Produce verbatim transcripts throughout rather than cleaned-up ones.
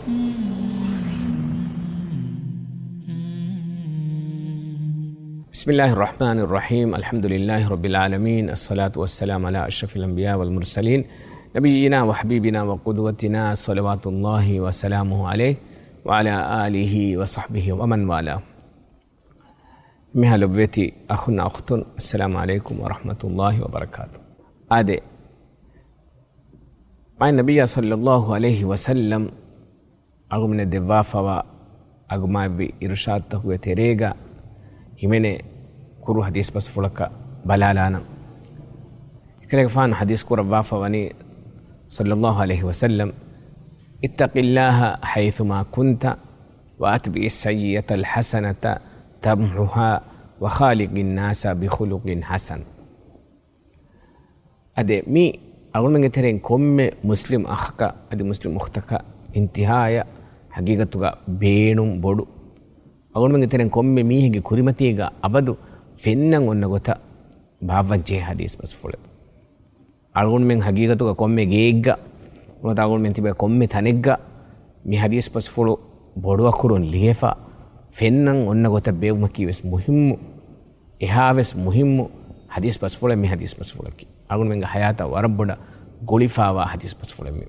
بسم الله الرحمن الرحيم. الحمد لله رب العالمين. الصلاة والسلام على أشرف الأنبياء والمرسلين، نبينا وحبيبنا وقدوتنا، صلوات الله وسلامه عليه وعلى آله وصحبه ومن والاه. މިހާ ލޮބުވެތި އަޚުން އަޚްތުން، އައްސަލާމު ޢަލައިކުމް ވަރަޙްމަތުﷲި ވަބަރަކާތު. އާދެ، މާތް ނަބިއްޔާ ޞައްލައްލާހު ޢަލައިހި ވަސައްލަމް އަޅުގަނޑުމެންނަށް ދެއްވާފަވާ އަގުމާތްވި އިރުޝާދުތަކުގެ ތެރޭގަ ހިމެނޭ ކުރު ޙަދީޘް ބަސްފުޅަކަށް ބަލާލާނަން. އެކަލޭގެފާނު ޙަދީޘް ކުރައްވާފަ ވަނީ، ޞައްލައްލާހު ޢަލައިހި ވަސައްލަމް، اتق الله حيثما كنت وأتبع السيئة الحسنة تمحها وخالق الناس بخلق حسن. އާދެ، މި އަޅުގަނޑުމެންގެ ތެރެއިން ކޮންމެ މުސްލިމް އަޚަކަށް އަދި މުސްލިމް އުޚްތަކަށް އިންތިހާޔަށް ޙަޤީޤަތުގަ ބޭނުން ބޮޑު. އަޅުގަނޑުމެންގެ ތެރެއިން ކޮންމެ މީހެއްގެ ކުރިމަތީގަ އަބަދު ފެންނަން އޮންނަ ގޮތަށް ބާއްވަން ޖެހޭ ޙަދީޘް ބަސްފުޅެއް. އަޅުގަނޑުމެން ޙަޤީޤަތުގަ ކޮންމެ ގެއެއްގަ ނުވަތަ އަޅުގަނޑުމެން ތިބޭ ކޮންމެ ތަނެއްގަ މި ޙަދީޘް ބަސްފުޅު ބޮޑުއަކުރުން ލިޔެފަ ފެންނަން އޮންނަ ގޮތަށް ބޭއްވުމަކީ ވެސް މުހިއްމު، އެހާވެސް މުހިއްމު ޙަދީޘް ބަސްފުޅެއް މި ޙަދީޘް ބަސްފުޅަކީ. އަޅުގަނޑުމެންގެ ޙަޔާތަށް ވަރަށް ބޮޑަށް ގުޅިފަވާ ޙަދީޘް ބަސްފުޅެއް މި.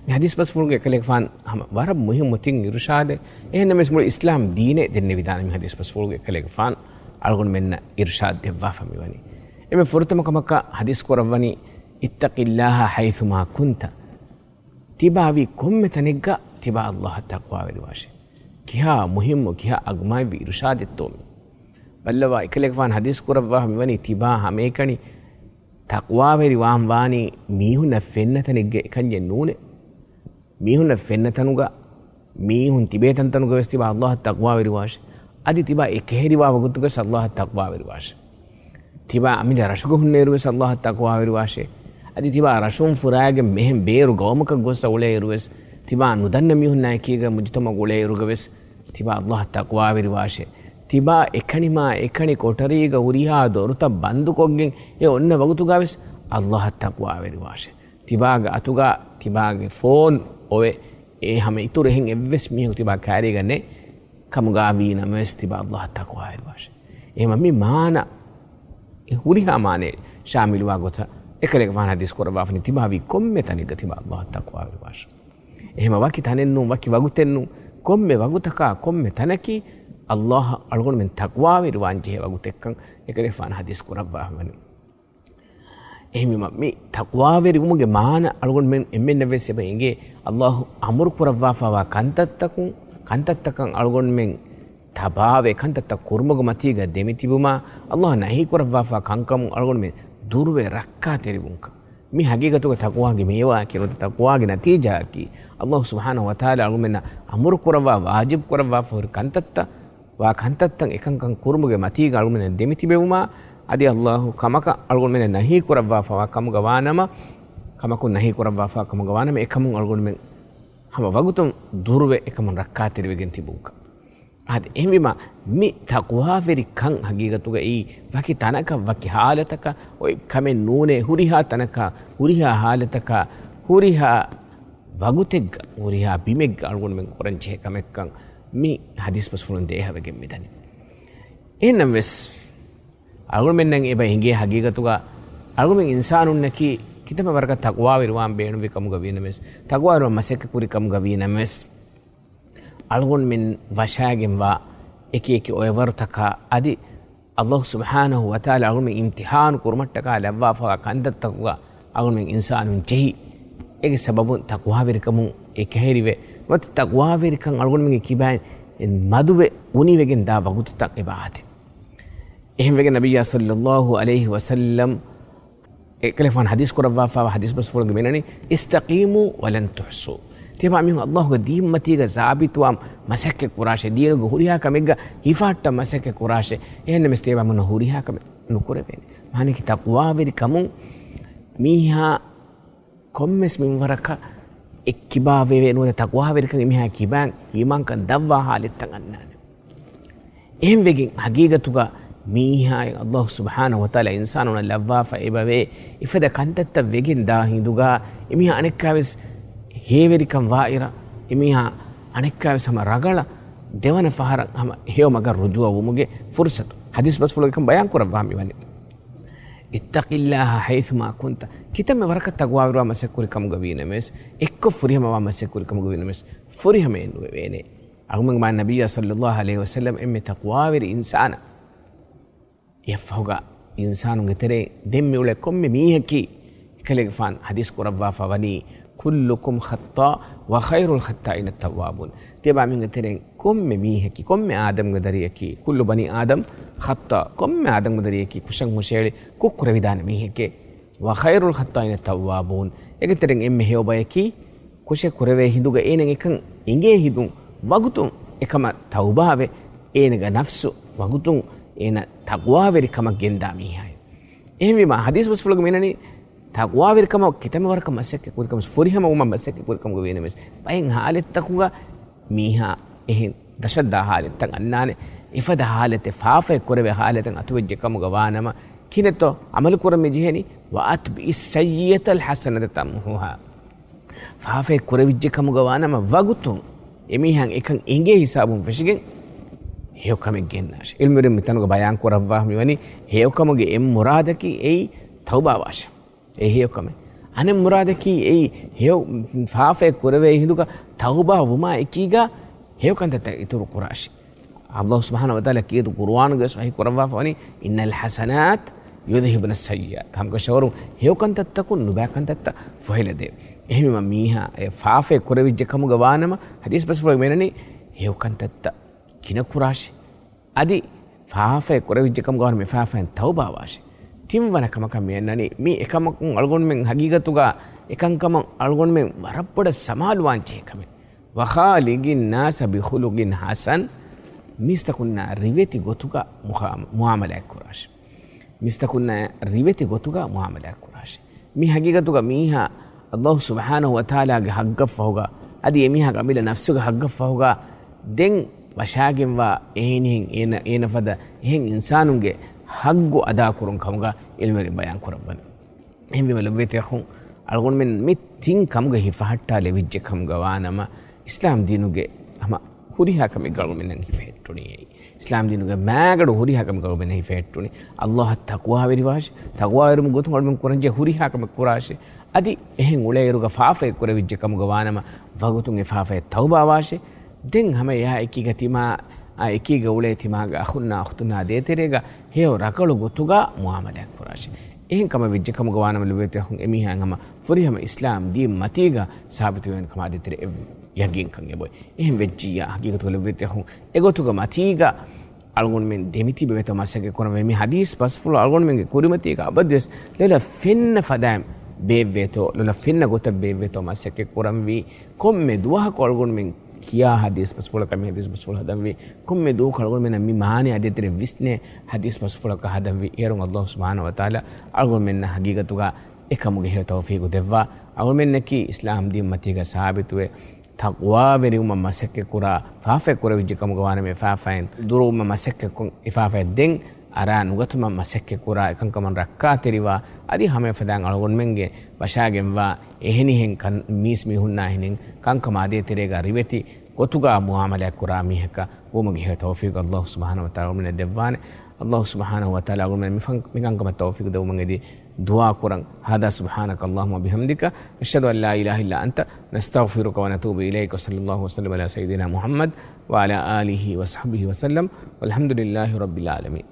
މި ޙަދީޘް ބަސްފުޅުގެ އެކަލޭގެފާނު ހަމަ ވަރަށް މުހިއްމު ތިން އިރުޝާދެއް. އެހެންނަމަވެސް މުޅި އިސްލާމް ދީނެއް ދެންނެވިދާނެ މި ޙަދީޘް ބަސްފުޅުގެ އެކަލޭގެފާނު އަޅުގަނޑުމެންނަށް އިރުޝާދު ދެއްވާފަ މިވަނީ. އެންމެ ފުރަތަމަ ކަމަކަށް ޙަދީޘް ކުރައްވަނީ، اتق الله حيثما كنت. ތިބާވީ ކޮންމެ ތަނެއްގަ ތިބާ ﷲ އަށް ތަޤްވާވެރިވާށޭ. ކިހާ މުހިއްމު، ކިހާ އަގުމާތްވި އިރުޝާދެއްތޯ މި. ބައްލަވާ، އެކަލޭގެފާނު ޙަދީޘް ކުރައްވާފަ މިވަނީ ތިބާ ހަމައެކަނި ތަޤްވާވެރިވާން ވާނީ މީހުންނަށް ފެންނަ ތަނެއްގަ އެކަންޏެއް ނޫނޭ. މީހުންނަށް ފެންނަ ތަނުގަ، މީހުން ތިބޭ ތަންތަނުގަ ވެސް ތިބާ ﷲ އަށް ތަޤްވާވެރިވާށޭ. އަދި ތިބާ އެކަހެރިވާ ވަގުތުގަ ވެސް ﷲ އަށް ތަޤްވާވެރިވާށޭ. ތިބާ އަމިއްލަ ރަށުގަ ހުންނައިރު ވެސް ﷲ އަށް ތަޤްވާވެރިވާށޭ. އަދި ތިބާ ރަށުން ފުރާގެން މެހެން ބޭރު ގައުމަކަށް ގޮސް އުޅޭއިރު ވެސް، ތިބާ ނުދަންނަ މީހުންނާ އެކީގަ މުޖުތަމަޢުގަ އުޅޭއިރުގަ ވެސް، ތިބާ ﷲ އަށް ތަޤްވާވެރިވާށޭ. ތިބާ އެކަނިމާ އެކަނި ކޮޓަރީގަ ހުރިހާ ދޮރުތައް ބަންދުކޮށްގެން އެ އޮންނަ ވަގުތުގަ ވެސް ﷲ އަށް ތަޤްވާވެރިވާށޭ. ތިބާގެ އަތުގަ ތިބާގެ ފޯން އޮވެ، އެ ހަމަ އިތުރު އެހެން އެއްވެސް މީހަކު ތިބާ ކާރީގަ ނެތް ކަމުގަ ވީ ނަމަވެސް ތިބާ ﷲ އަށް ތަޤްވާވެރިވާށޭ. އެހެންވީމަ މި މާނަ، އެ ހުރިހާ މާނައެއް ޝާމިލުވާ ގޮތަށް އެކަލޭގެފާނު ޙަދީޘް ކުރައްވާފަނީ ތިބާވީ ކޮންމެ ތަނެއްގަ ތިބާ ﷲ އަށް ތަޤްވާވެރިވާށޭ. އެހެންވީމަ ވަކި ތަނެއް ނޫން، ވަކި ވަގުތެއް ނޫން، ކޮންމެ ވަގުތަކާ ކޮންމެ ތަނަކީ ﷲ އަށް އަޅުގަނޑުމެން ތަޤްވާވެރިވާން ޖެހޭ ވަގުތެއްކަން އެކަލޭގެފާނު ޙަދީޘް ކުރައްވާފަވަނީ. އެހެންވީމަ، މި ތަޤްވާވެރިވުމުގެ މާނަ އަޅުގަނޑުމެން އެންމެންނަށް ވެސް އެބަ އެނގޭ، ﷲ އަމުރު ކުރައްވާފަވާ ކަންތައްތަކުން، ކަންތައްތަކަށް އަޅުގަނޑުމެން ތަބާވެ، ކަންތައްތައް ކުރުމުގެ މަތީގަ ދެމިތިބުމާ، ﷲ ނަހީ ކުރައްވާފަ ކަންކަމުން އަޅުގަނޑުމެން ދުރުވެ ރައްކާތެރިވުންކަން. މި ޙަޤީޤަތުގަ ތަޤްވާގެ މޭވާއަކީ ނުވަތަ ތަޤްވާގެ ނަތީޖާއަކީ، ﷲ ސުބްޙާނަހޫ ވަތަޢާލާ އަޅުގަނޑުމެންނަށް އަމުރު ކުރައްވާ ވާޖިބު ކުރައްވާފަ ހުރި ކަންތައްތައް، ވާ ކަންތައްތައް އެކަންކަން ކުރުމުގެ މަތީގަ އަޅުގަނޑުމެން ދެމިތިބެވުމާ، އަދި ﷲ ކަމަކަށް އަޅުގަނޑުމެން ނަހީ ކުރައްވާފަވާ ކަމުގަ ވާނަމަ، ކަމަކުން ނަހީ ކުރައްވާފަވާ ކަމުގަ ވާނަމަ، އެކަމުން އަޅުގަނޑުމެން ހަމަ ވަގުތުން ދުރުވެ އެކަމުން ރައްކާތެރިވެގެން ތިބުންކަން. އާދެ، އެހެންވީމަ، މި ތަޤްވާވެރިކަން ޙަޤީޤަތުގައި ވަކި ތަނަކަށް ވަކި ޙާލަތަކަށް އޮތް ކަމެއް ނޫނޭ، ހުރިހާ ތަނަކަށް، ހުރިހާ ޙާލަތަކަށް، ހުރިހާ ވަގުތެއްގަ، ހުރިހާ ބިމެއްގަ އަޅުގަނޑުމެން ކުރަން ޖެހޭ ކަމެއްކަން މި ޙަދީޘް ބަސްފުޅުން ދޭހަވެގެން މިދަނީ. އެހެންނަމަވެސް، އަޅުގަނޑުމެންނަށް އެބަ އެނގޭ ޙަޤީޤަތުގަ އަޅުގަނޑުމެން އިންސާނުންނަކީ ކިތައްމެ ވަރަކަށް ތަޤްވާވެރިވާން ބޭނުންވި ކަމުގަ ވީނަމަވެސް، ތަޤްވާވެރިވާން މަސައްކަތް ކުރި ކަމުގަ ވީނަމަވެސް، އަޅުގަނޑުމެން ވަށާގެންވާ އެކި އެކި އޮއެވަރުތަކާ އަދި ﷲ ސުބްޙާނަހޫ ވަތަޢާލާ އަޅުގަނޑުމެން އިމްތިޙާނު ކުރުމަށްޓަކާ ލައްވާފަވާ ކަންތައްތަކުގަ އަޅުގަނޑުމެން އިންސާނުން ޖެހި، އޭގެ ސަބަބުން ތަޤްވާވެރިކަމުން އެކަހެރިވެ، ނުވަތަ ތަޤްވާވެރިކަން އަޅުގަނޑުމެންގެ ކިބައިން މަދުވެ އުނިވެގެން ދާ ވަގުތުތައް އެބަ އާދޭ. އެހެންވެގެން ނަބިއްޔާ ޞައްލައްލާހު ޢަލައިހި ވަސައްލަމް އެކަލޭގެފާނު ޙަދީޘް ކުރައްވާފަވާ ޙަދީޘް ބަސްފުޅުގަ މިނަނީ، "اسْتَقِيمُوا وَلَنْ تُحْصُوا." ތިޔަބާ މީހުން ﷲގެ ދީންމަތީގަ ސާބިތުވާން މަސައްކަތް ކުރާށޭ، ދީނުގެ ހުރިހާ ކަމެއްގަ ހިފަހައްޓަން މަސައްކަތް ކުރާށޭ. އެހެންނަމަވެސް ތިޔަބާ މީހުން ހުރިހާ ކަމެއް ނުކުރެވޭނެ. މާނައަކީ ތަޤްވާވެރިކަމުން މީހާ ކޮންމެސް މިންވަރަކަށް އެއްކިބާވެވޭ ނުވަތަ ތަޤްވާވެރިކަން އެމީހާ ކިބައިން އީމާންކަން ދަށްވާ ޙާލަތްތައް އަންނާނެ. އެހެންވެގެން ޙަޤީޤަތުގަ މީހާއަށް ﷲ ސުބްޙާނަހޫ ވަތަޢާލާ އިންސާނުންނަށް ލައްވާފަ އެބަވޭ އެފަދަ ކަންތައްތައް ވެގެން ދާ ހިނދުގަ އެމީހާ އަނެއްކާވެސް ހޭވެރިކަން ވާއިރަށް އެމީހާ އަނެއްކާވެސް ހަމަ ރަގަޅަށް ދެވަނަ ފަހަރަށް ހަމަ ހެޔޮ މަގަށް ރުޖޫޢަ ވުމުގެ ފުރުޞަތު. ޙަދީޘް ބަސްފުޅުގައި ކަން ބަޔާން ކުރައްވާ މިވަނީ. اتق الله حيثما كنت. ކިތަންމެ ވަރަކަށް ތަޤްވާވެރިވާ މަސައްކަތް ކުރި ކަމުގަ ވީނަމަވެސް، އެއްކޮށް ފުރިހަމަވާ މަސައްކަތް ކުރި ކަމުގަ ވީނަމަވެސް، ފުރިހަމައެއް ނުވެވޭނެ. އަޅުގަނޑުމެން ނަބިއްޔާ ޞައްލައްލާހު ޢަލައިހި ވަސައްލަމް އެންމެ ތަޤްވާވެރި އިންސާނާ. އެއަށްފަހުގަ އިންސާނުންގެ ތެރެއިން ދެން މިއުޅޭ ކޮންމެ މީހަކީ، އެކަލޭގެފާނު ޙަދީޘް ކުރައްވާފަ ވަނީ، كلكم خطاء وخير الخطائين التوابون. ތިޔަބާމީހުންގެ ތެރެއިން ކޮންމެ މީހަކީ، ކޮންމެ އާދަމްގެ ދަރިއަކީ، كل بني آدم خطاء، ކޮންމެ އާދަމްގެ ދަރިއަކީ ކުށަށް ހުށަހެޅި ކުށް ކުރެވިދާނެ މީހެކޭ. وخير الخطائين التوابون. އޭގެ ތެރެއިން އެންމެ ހެޔޮ ބަޔަކީ، ކުށެއް ކުރެވޭ ހިނދުގަ އޭނަ އެކަން އެނގޭ ހިނދުން ވަގުތުން އެކަމަށް ތައުބާވެ، އޭނަގެ ނަފްސު ވަގުތުން އޭނަ ތަޤްވާވެރިކަމަށް ގެންދާ މީހާއެއް. އެހެންވީމަ، ޙަދީޘް ބަސްފުޅުގަ މިނަނީ، ތަޤްވާވެރިކަމަށް ކިތަންމެ ވަރަކަށް މަސައްކަތް ކުރިކަމަށް، ފުރިހަމަވުމަށް މަސައްކަތް ކުރިކަމުގަ ވީނަމަވެސް، ބައެއް ޙާލަތްތަކުގަ މީހާ އެހެން ދަށަށްދާ ޙާލަތްތައް އަންނާނެ. އެފަދަ ޙާލަތެއް ފާފައެއް ކުރެވޭ ޙާލަތަށް އަތުވެއްޖެ ކަމުގަ ވާނަމަ، ކިހިނެއްތޯ ޢަމަލު ކުރަން މި ޖެހެނީ؟ وأتبع السيئة الحسنة تمحها. ފާފައެއް ކުރެވިއްޖެ ކަމުގަ ވާނަމަ ވަގުތުން އެމީހާ އެކަން އެނގޭ ހިސާބުން ފެށިގެން ހެޔޮކަމެއް ގެންނާށި. ޢިލްމުވެރިން މިތަނުގަ ބަޔާން ކުރައްވާ މިވަނީ ހެޔޮކަމުގެ އެއް މުރާދަކީ އެއީ ތައުބާވާށި. އެ ހެޔޮކަމެއް. އަނެއް މުރާދަކީ އެއީ ހެޔޮ ފާފައެއް ކުރެވޭ ހިނދުގަ ތައުބާ ވުމާ އެކީގަ ހެޔޮކަންތައްތައް އިތުރު ކުރާށި. ﷲ ސުބްޙާނަހޫ ވަތަޢާލާ ކީރިތި ޤުރުއާނުގައި ވަޙީ ކުރައްވާފަ ވަނީ، إن الحسنات يذهبن السيئات. ހަމަކަށަވަރުން ހެޔޮކަންތައްތަކުން ނުބައިކަންތައްތައް ފޮހެލަދޭ. އެހެންވީމަ މީހާ އެ ފާފައެއް ކުރެވިއްޖެ ކަމުގަ ވާނަމަ، ޙަދީޘް ބަސްފުޅުގަ މިނަނީ ހެޔޮކަންތައްތައް ގިނަ ކުރާށި. އަދި ފާފައެއް ކުރެވިއްޖެ ކަމުގަ ވާނަމަ އެ ފާފައިން ތައުބާވާށި. ތިންވަނަ ކަމަކަށް މި އަންނަނީ، މީ އެކަމަކުން އަޅުގަނޑުމެން ޙަޤީޤަތުގަ އެކަންކަމަށް އަޅުގަނޑުމެން ވަރަށް ބޮޑަށް ސަމާލުވާން ޖެހޭ ކަމެއް. وخالق الناس بخلق حسن. މީސްތަކުންނާ ރިވެތި ގޮތުގަ މުހާ-، މުޢާމަލާތް ކުރާށި. މީސްތަކުންނާ ރިވެތި ގޮތުގަ މުޢާމަލާތް ކުރާށި. މި ޙަޤީޤަތުގަ މީހާ ﷲ ސުބްޙާނަހޫ ވަތަޢާލާގެ ޙައްޤަށްފަހުގަ، އަދި އެމީހާގެ އަމިއްލަ ނަފްސުގެ ޙައްޤަށްފަހުގަ ދެން ވަށާގެންވާ އެހެނިހެން އޭނަ، އޭނަ ފަދަ އެހެން އިންސާނުންގެ ޙައްޤު އަދާކުރުން ކަމުގަ ޢިލްމުވެރިން ބަޔާން ކުރައްވަނީ. އެހެންވީމަ ލޮބުވެތި އަޚުން، އަޅުގަނޑުމެން މި ތިން ކަމުގަ ހިފަހައްޓާލެވިއްޖެ ކަމުގަ ވާނަމަ، އިސްލާމް ދީނުގެ ހަމަ ހުރިހާ ކަމެއް އަޅުގަނޑުމެންނަށް ހިފަހެއްޓުނީ އެއީ. އިސްލާމް ދީނުގެ މާގަޑު ހުރިހާ ކަމެއް އަޅުގަނޑުމެންނަށް ހިފަހެއްޓުނީ. ﷲ އަށް ތަޤްވާވެރިވާށި، ތަޤްވާވެރިވުމުގެ ގޮތުން އަޅުގަނޑުމެން ކުރަންޖެހޭ ހުރިހާ ކަމެއް ކުރާށި. އަދި އެހެން އުޅޭއިރުގަ ފާފައެއް ކުރެވިއްޖެ ކަމުގަ ވާނަމަ، ވަގުތުން އެ ފާފައަށް ތައުބާވާށި. ދެން ހަމަ އެއާ އެކީގަ ތިމާ، އާ އެކީގަ އުޅޭ ތިމާގެ އަޚުންނާ އުޚްތުންނާ ދޭތެރޭގަ ހެޔޮ ރަގަޅު ގޮތުގަ މުޢާމަލާތް ކުރާށި. އެހެން ކަމަށް ވެއްޖެ ކަމުގަ ވާނަމަ ލޮބުވެތި އަޚުން، އެމީހާ ހަމަ ފުރިހަމަ އިސްލާމް ދީން މަތީގަ ސާބިތުވެވޭނެ ކަމާ ދޭތެރޭ އެއް ޔަޤީންކަން އެބޮތް. އެހެން ވެއްޖިއްޔާ ހަޤީޤަތުގަ ލޮބުވެތި އަޚުން، އެގޮތުގަ މަތީގަ އަޅުގަނޑުމެން ދެމިތިބެވޭތޯ މަސައްކަތް ކުރަންވީ. މި ޙަދީޘް ބަސްފުޅު އަޅުގަނޑުމެންގެ ކުރިމަތީގަ އަބަދުވެސް ލޮލަށް ފެންނަ ފަދައިން ބޭއްވޭތޯ، ލޮލަށް ފެންނަ ގޮތަށް ބޭއްވޭތޯ މަސައްކަތް ކުރަންވީ. ކޮންމެ ދުވަހަކު އަޅުގަނޑުމެން ކިޔާ ޙަދީޘް ބަސްފުޅަކަށް މި ޙަދީޘް ބަސްފުޅު ހަދަންވީ. ކޮންމެ ދުވަހަކު އަޅުގަނޑުމެންނަށް މި މާނަ އާދޭތެރޭ ވިސްނޭ ޙަދީޘް ބަސްފުޅަކަށް ހަދަންވީ. އޭރުން ﷲ ސުބްޙާނަހޫ ވަތަޢާލާ އަޅުގަނޑުމެންނަށް ޙަޤީޤަތުގަ އެކަމުގެ ހެޔޮ ތައުފީޤު ދެއްވާ. އަޅުގަނޑުމެންނަކީ އިސްލާމް ދީން މަތީގަ ސާބިތުވެ، ތަޤްވާވެރިވުމަށް މަސައްކަތްކުރާ، ފާފައެއް ކުރެވިއްޖެ ކަމުގަ ވާނަމަ އެ ފާފައިން ދުރުވުމަށް މަސައްކަތްކޮށް، އެ ފާފައަށް ދެން އަރާ ނުގަތުމަށް މަސައްކަތްކުރާ، އެކަންކަމަށް ރައްކާތެރިވާ، އަދި ހަމަ އެފަދައިން އަޅުގަނޑުމެންގެ ވަށާގެންވާ އެހެނިހެން ކަން، މީސްމީހުންނާ އެހެނިހެން ކަންކަމާ ދޭތެރޭގަ ރިވެތި ގޮތުގަ މުޢާމަލާތްކުރާ މީހަކަށް ވުމުގެ ހެޔޮ ތައުފީޤު ﷲ ސުބްޙާނަހޫ ވަތަޢާލާ އަޅުގަނޑުމެންނަށް ދެއްވާނެ. ﷲ ސުބްޙާނަހޫ ވަތަޢާލާ އަޅުގަނޑުމެން މިފަން، މިކަންކަމަށް ތައުފީޤު ދެއްވުމަށް އެދި ދުޢާ ކުރަން. هذا سبحانك اللهم وبحمدك، نشهد أن لا إله إلا أنت، نستغفرك ونتوب إليك، وصلى الله وسلم على سيدنا محمد وعلى آله وصحبه وسلم، والحمد لله رب العالمين.